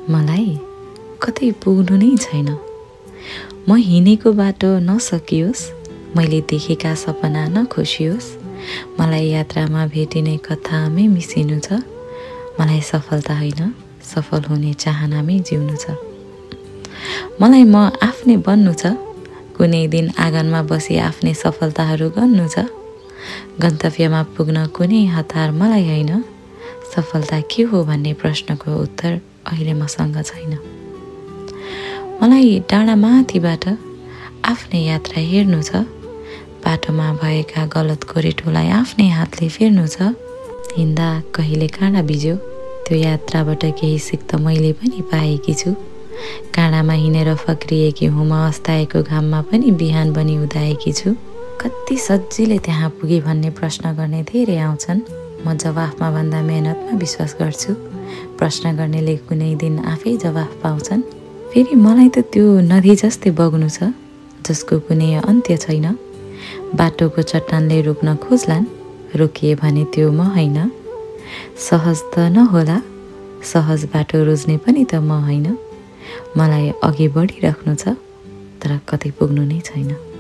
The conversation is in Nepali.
मलाई कतै पुग्नु नै छैन। म हिँडेको बाटो नसकियोस्, मैले देखेका सपना नखोसियोस्। मलाई यात्रामा भेटिने कथामै मिसिनु छ। मलाई सफलता होइन, सफल हुने चाहनामै जिउनु छ। मलाई म आफ्नै बन्नु छ। कुनै दिन आँगनमा बसी आफ्नै सफलताहरू गर्नु छ। गन्तव्यमा पुग्न कुनै हतार मलाई होइन। सफलता के हो भन्ने प्रश्नको उत्तर अहिले मसँग छैन। मलाई डाँडा माथिबाट आफ्नै यात्रा हेर्नु छ। बाटोमा भएका गलत गोरेटोलाई आफ्नै हातले फेर्नु छ। हिँड्दा कहिले काँडा बिज्यो, त्यो यात्राबाट केही सिक त मैले पनि पाएकी छु। काँडामा हिँडेर फक्रिएकी हुँ म, अस्ताएको घाममा पनि बिहान बनी उदाएकी छु। कति सजिलै त्यहाँ पुगे भन्ने प्रश्न गर्ने धेरै आउँछन्। म जवाफमा भन्दा मेहनतमा विश्वास गर्छु। प्रश्न गर्नेले कुनै दिन आफै जवाफ पाउँछन्। फेरि मलाई त त्यो नदी जस्तै बग्नु छ, जसको कुनै अन्त्य छैन। बाटोको चट्टानले रोक्न खोज्लान्, रोकिए भने त्यो म होइन। सहज त नहोला, सहज बाटो रोज्ने पनि त म होइन। मलाई अघि बढिराख्नु छ, तर कतै पुग्नु नै छैन।